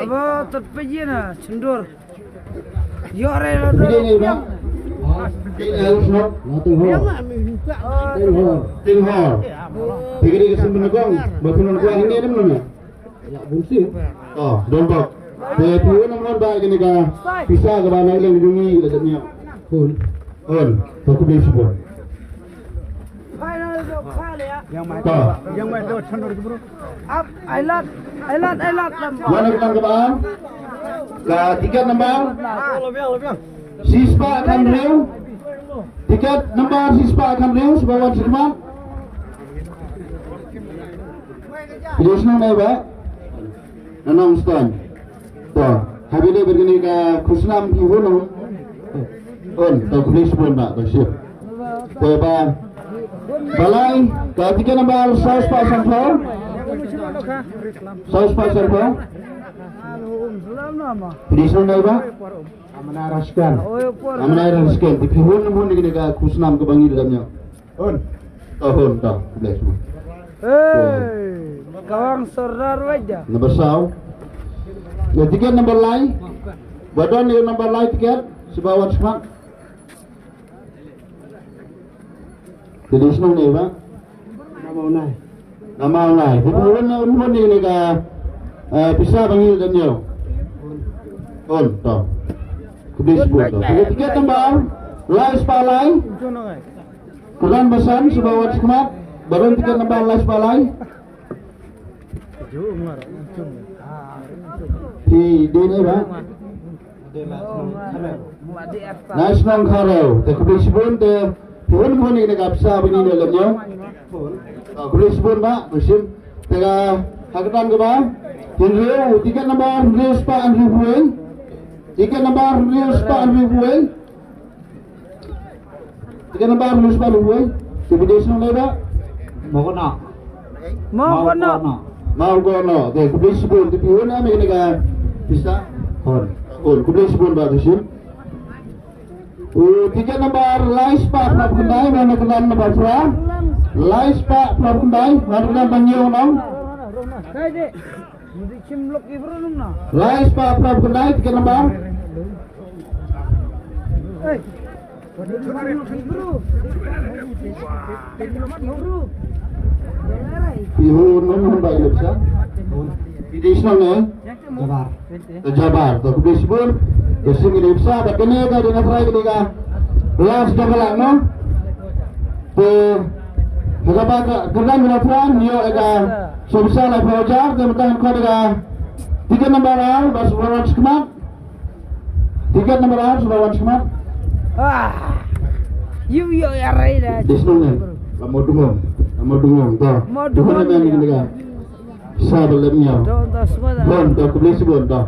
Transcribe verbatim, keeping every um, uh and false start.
Aba tat pejina chendur. Yo re lo. Pejina ba. Pejina lo. Ting hor. Ting hor. Ting hor. Pejina ke sumber nagong. Ba pun nagong ini ada mana? Ya, bungsi. Oh, dombok. Te pun nang ba ini ka pisa ka ba nang leng dungi la demi. Pun. Hon, to khublei shibun. Yang mai to chandor ki bro. Ap, ailat, ailat, ailat. Wan ka kaba. Ka tiket number. Shispah khanriew. Tiket number shispah khanriew, sngewbha wan sha khmat. Phi dei shnong nai ba? Na Nongstoiñ. To, haba ïadei bad kane ka khusnam phi hun? Hun, to khublei shibun ba, to shim. To ba, ba lai, ka tiket number saw spah sanphew. Saw spah sanphew. Phi dei shnong nai ba? Amna Raskan. Amna Raskan, te phi hun, hun kane ka khusnam kaba ngi dang ïoh. Hun. To hun, to. Bless mo. Hey, kawang sordar waja. Number saw. Ya, tiket number lai. Ba don ïa number lai tiket. Sngewbha wan sha khmat. Te dei shnong ne ba? Namau nai. Namau nai. Te phi hun, hun, hun ïa kane ka, eh, pisa ba ngi dang ïoh. Hun, to. Khublei shibun to. Tiket number lai spah lai. Kyrdan ba san, sngewbha wan sha khmat. Ba don tiket number lai spah lai. Phi dei ne ba? Nai shnong Kharew. Te khublei shibun te phi hun, hun ïa kane ka pisa ba ngi dang ïoh. Khublei shibun ba, khublei shibun. Te ka ha ka kyrdan kaba hynriew, tiket number hynriew spah hynriewphew wei. Tiket number hynriew spah hynriewphew wei. Tiket number hynriew spah hynriewphew wei. Te phi dei shnong nai ba? Mawkynnoh. Mawkynnoh. Mawkynnoh. Te khublei shibun, te phi hun ïa kane ka pisa. Hun. Hun, khublei shibun ba, te shim. U tiket number lai spah phra phew khyndai, na kyrdan number phra. Lai spah phra phew khyndai, na kyrdan ba ngi ong nong. Lai spah phra phew khyndai, tiket number. Phi hun, hun, hun ba ïa pisa. Phi dei shnong ne? Jabar. Te Jabar, to khublei shibun. Te shim ïa kane ka pisa, bad kane ka dei na trai kane ka last ka ba lah, no? Te ha kaba ka kyrdan ka ba trai, ïoh ïa ka sngewbha laiphew hajar, te mynta ngan khot ïa ka tiket number ar, ba sngewbha wan sha khmat. Tiket number ar, sngewbha wan sha khmat. Ah. Yu yu ya rai da. Dei shnong ne? La Mawdungong. La Mawdungong, to. Mawdungong, to, ne, ne, ne, ne. Sa ba lem ïa. To, to, sngewbha. Hun, to, khublei shibun, to.